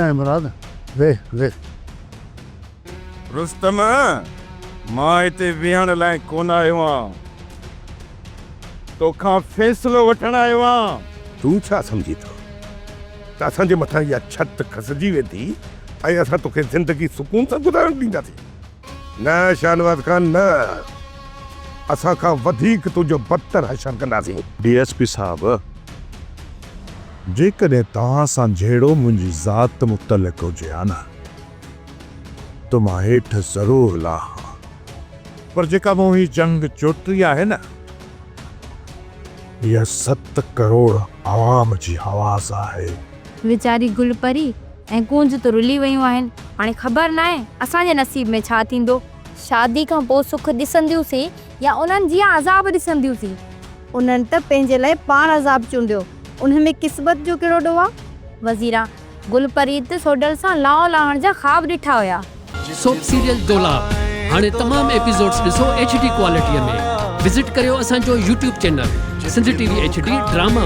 آهين مراد، ويهه ويهه. رستم، مان هتي ويهڻ لاء ڪونه آيو آهيان. توکان فيصلو وٺڻ آيو آهيان. تون ڇا سمجهين ٿو ته اسان جي مٿان اها ڇت کسجي ويندي ۽ اسان توکي زندگي سڪون سان گذارڻ ڏينداسين؟ نه شاهنواز خان نه، اسان کان وڌيڪ تنهنجو بدتر حشر ڪنداسين. ڊي ايس پي صاحب، جيڪڏهن توهان سان جهيڙو منهنجي ذات متعلق هجي ها نه ته مان هيٺ ضرور لاهان ها، پر جيڪا مون هي جنگ چوٽي آهي نه، اها ست ڪروڙ عوام جي آواز آهي. ويچاري گل پري ۽ ڪونج ته رلي ويون آهن. هاڻي خبر ناهي اسان جي نصيب ۾ ڇا ٿيندو. شادي کان پوء سک ڏسنديون سين يا انهن جيان عذاب ڏسنديون سين. انهن ته پنهنجي لاء پاڻ عذاب چونڊيو، انهن ۾ قسمت جو ڪهڙو ڏوهه آ؟ وزيران، گل پريت سوڍل سان لانء لاهڻ جا خواب ڏٺا هيا. سوپ سيريل دولاب هاڻي تمام ايپيسوڊز ڏسو ايڇ ڊي ڪوالٽي ۾ وزٽ ڪريو اسان جو YouTube channel Sindh T V H D drama.